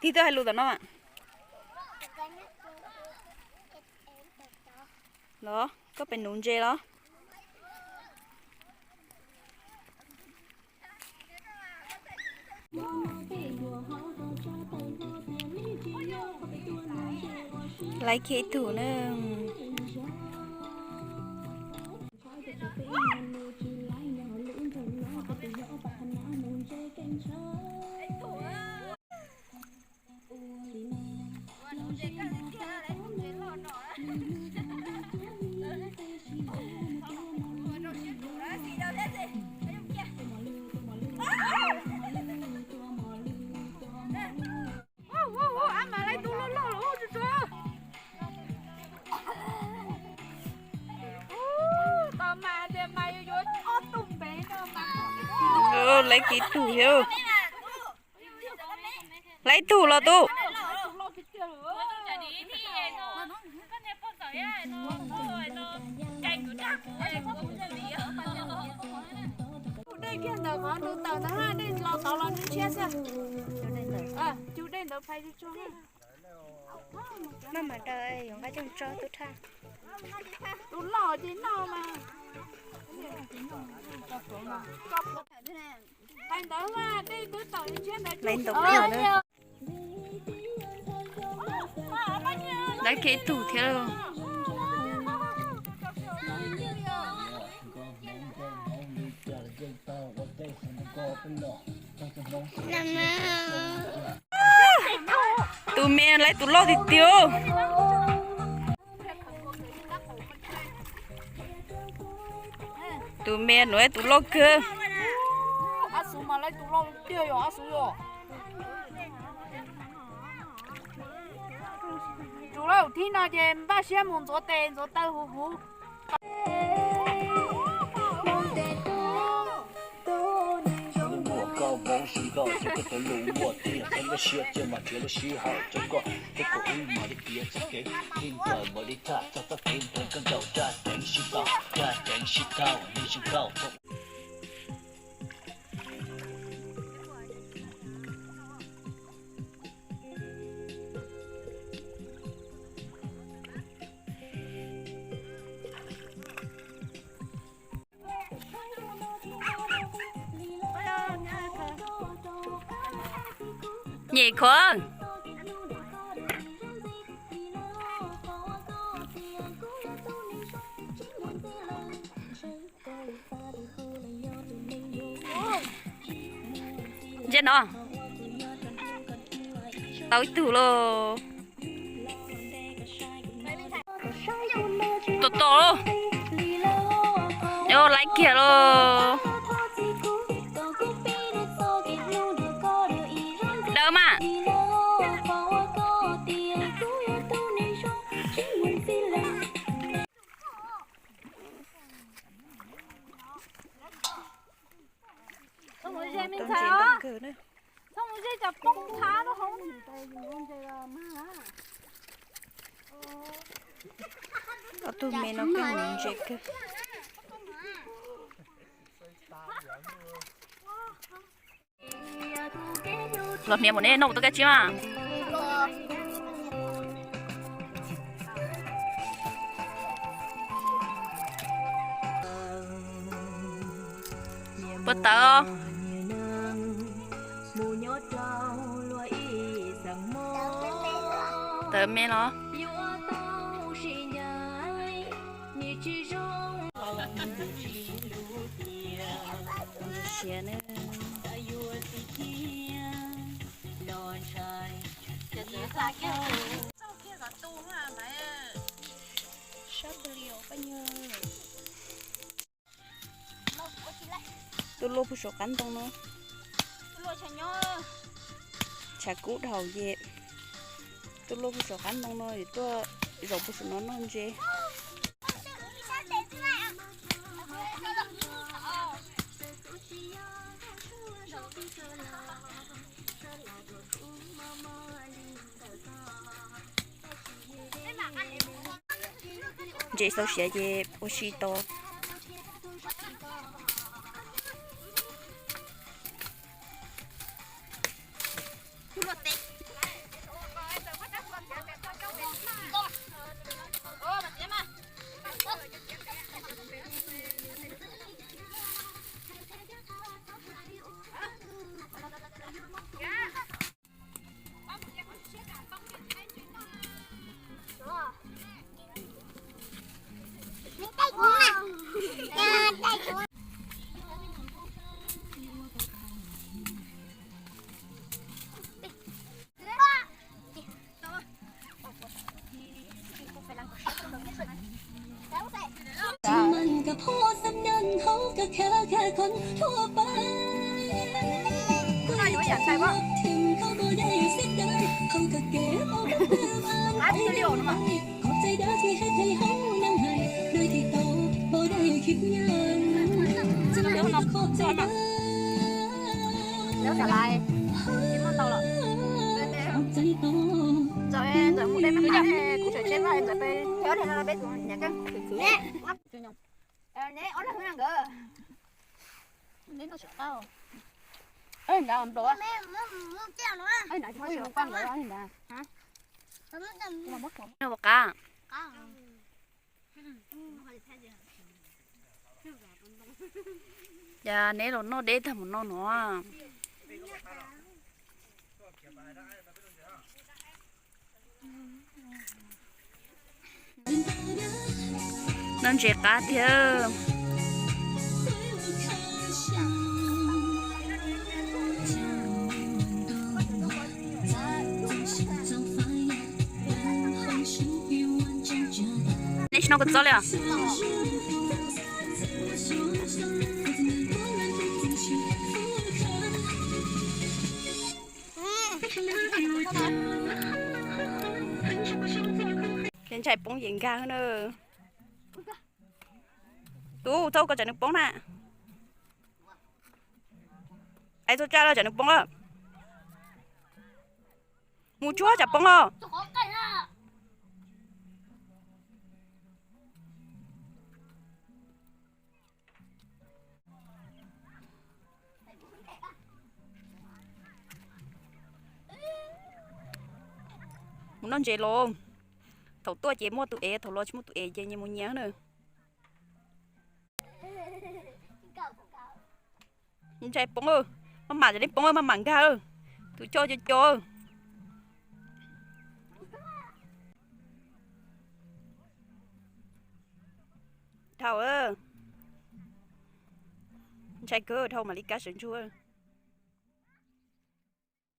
Tig tuaj hais lus tom no mas. Los, koj pem nuv ntses los? Laiv kiag ib tug na. Laiv kiag ib tug thiab. Laiv ib tug los tub. Maj mam daws yuav nqaij coj tso tub thaj. Tus loj ces noj mas. Laiv ntawd, laiv ntawd kawg na. Laiv kiag ib tug thiab lauj. Tus me laiv tus loj tiag tiag. Tus me nuv tus loj kawg. Tsuas lawm thib no ces npaj siab mus ntxuav tes ntxuav taw huv huv. Muaj koj vauv zis nkauj ces koj cov lus muaj tiag, txhob muab siab cia mas nrhiav lub sij hawm rau koj thiab kuv wb mam li piav txoj kev li ntawm mam li thaj txog txoj kev nrog koj ntaus raj teev sib tau, raj teev sib tau li zoo nkauj. Nyem khuav. Ntsia no. Tau ib tug lauj. Tom tom lauj. Laiv kiag lauj. Daws mas. Tau ntses ntau kawg na. Ob tug me no kawg ntses kawg. Los hniav mus nej noj ua tau kab tsib mas. Puas tawv? Tawv me los? Siav na. Tus luaj puag saum qab ntoo no. Tshav kub dhau ces tus luaj puag saum qab ntoo no es tuaj zaum puag saum no noj ntses. Ntses tau siav ces ua si tau. Ua qab. Cas neb los noj deb tag mus no no. Noj ntses qab tiag. Neb tsis noj kua txob li os? Ces ntshai poob ces nkag na. Tub, txhob ua kom tsam nws poob na. Ais txhua tsa lawm tsam nws poob lawm. Mus tsuag tsam poob os. Mus noj ntses los. Thaum tuaj ces muaj tus ev, thaum los tsis muaj tus ev ces nyias mus nyias na. Ntshai poob, maj mam li poob, maj mam nkag, tus coj co co. Dhau, ntshai kawg, dhau mam li kab sawv ntsug.